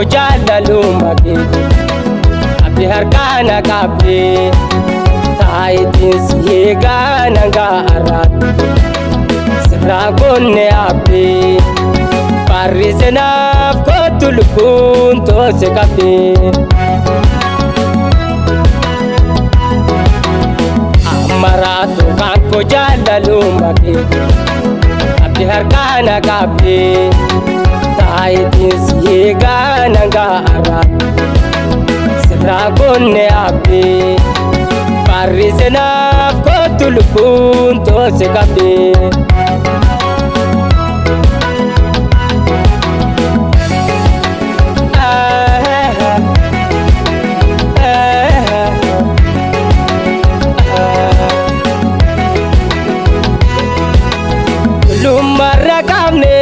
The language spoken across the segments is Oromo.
koo jaalaluma kee abdi harkaana qabdee taayitiin si eegaa nangaa arraatti sirraa gonne abdii barri seenaaf kootu lubbuun toose qabdee. Maraatu kan koo jaalaluma kee abdi harkaana qabdee taayitiin si eegaa nangaa arraatti sirraa gonne abdii barri seenaaf kootu lubbuun toose qabdee. Lummarra qabne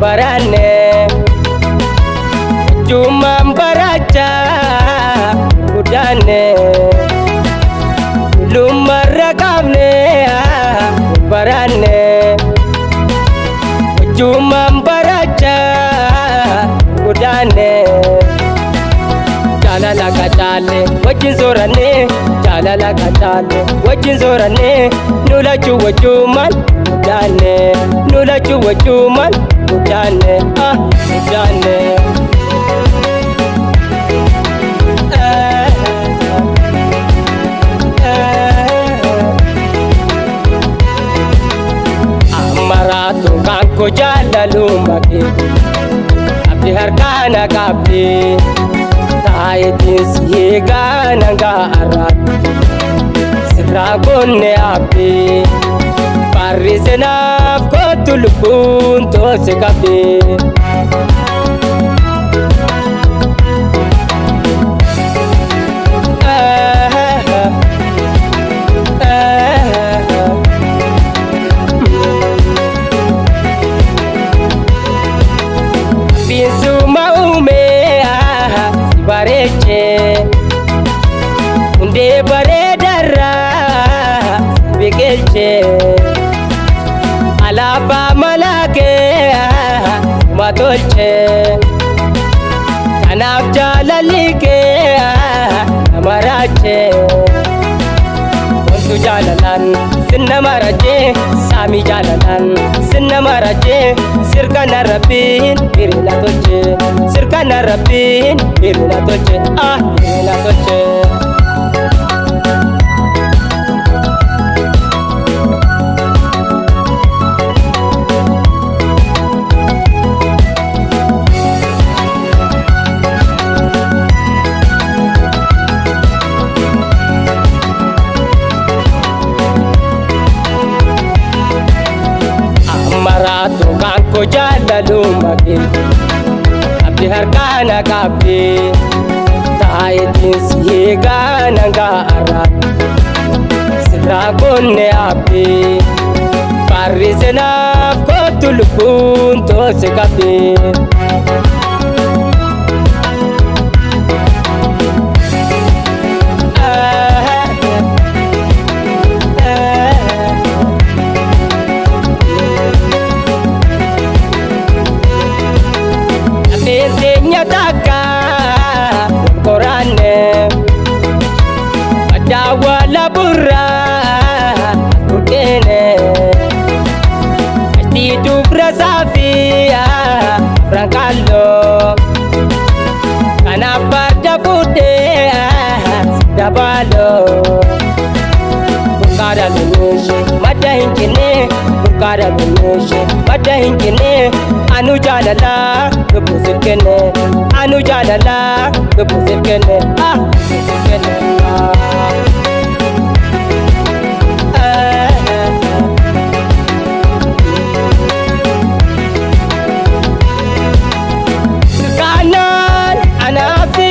baranne Jummaan baracha guddanne Lummarra qabne baranne Jummaan baracha guddanne Jaalala kacaalle wajjin sooranne jaalala kacaalle wajjin sooranne nu lachuu wajjumaan guddanne nu lachuu wajjumaan guddanne ah guddanne. Maraatu kan koo jaalaluma kee abdi harkaana qabdee taayitiin si eegaa nangaa arraatti sirraa gonne abdii barri seenaaf kootu lubbuun toose qabdee. Binsuma uumee si bareechee hundee bareedarraa si biqilchee alaabaa malakee suma tolchee kanaaf jaalalli kee nama raachee. Wantu jaalalaan sinna marajee saamii jaalalaan sinna marajee sirkana rabbiin hirina tolchee sirkana rabbiin hirina tolchee ah hirina tolchee. Maraatu kan koo jaalaluma kee abdi harkaana qabdee taayitiin si eegaa nangaa arraatti sirraa gonne abdii barri seenaaf kootu lubbuun toose qabdee. Lafeen takka qoraanne maddaawwala burraa buddeene ashtii dubra saafiyaa frankaalloo kanaaf farda fuudhee dabaaloo burqaadha loluushe madda hin kenne burqaadha loluushe madda hin kenne anu jaalala lubbuu siif kenne anu jaalala lubbuu siif kenne ah lubbuu siif kenne ah. Sirkaanaan anaafi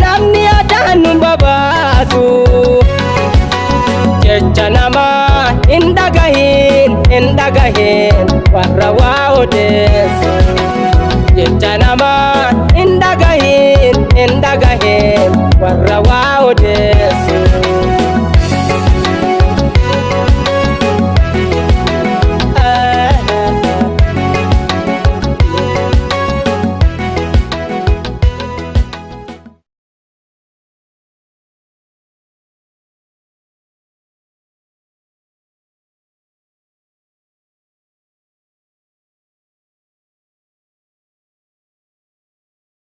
namni addaan nu babaasu jecha namaa hin dhagahin hin dhagahin warra waa odeessu jecha namaa hin dhagahin hin dhagahin warra waa odeessu.